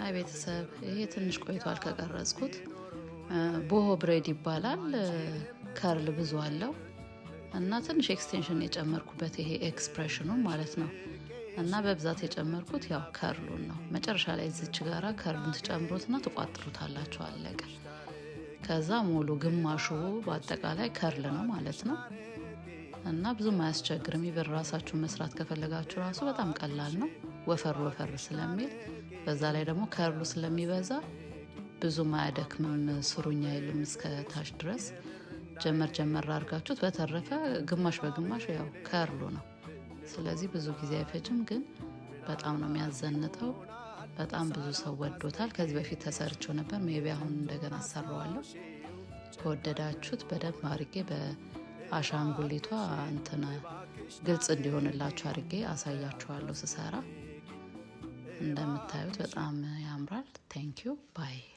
አይ ቤተሰብ፣ ይሄ ትንሽ ቆይቷል ከቀረጽኩት። Boho braid ይባላል። Curl ብዙ አለው እና ትንሽ extension የጨመርኩበት፣ ይሄ expression ኑ ማለት ነው። እና በብዛት የጨመርኩት ያው curl ኡን ነው። መጨረሻ ላይ እዚች ጋራ curl ኡን ትጨምሩትና ትቋጥሩታላችሁ። አለቀ። ከዛ ሙሉ ግማሹ በአጠቃላይ curl ነው ማለት ነው። እና ብዙም አያስቸግርም። Even ራሳችሁን መስራት ከፈለጋችሁ ራሱ በጣም ቀላል ነው። ወፈር ወፈር ስለሚል፣ በዛ ላይ ደግሞ curl ኡ ስለሚበዛ ብዙም አያደክምም። ስሩኛ አይልም እስከ ታች ድረስ ጀመር ጀመር አድርጋችሁት። በተረፈ ግማሽ በግማሽ ያው curl ኡ ነው። ስለዚህ ብዙ ጊዜ አይፈጅም፣ ግን በጣም ነው የሚያዘንጠው። በጣም ብዙ ሰው ወዶታል። ከዚህ በፊት ተሰርቼው ነበር። Maybe አሁን እንደገና አሰራዋለሁ። ከወደዳችሁት በደንብ አድርጌ በአሻንጉሊቷ እንትን ግልጽ እንዲሆንላችሁ አድርጌ አሳያችኋለሁ ስሰራ። እንደምታዩት በጣም ያምራል። Thank you, bye.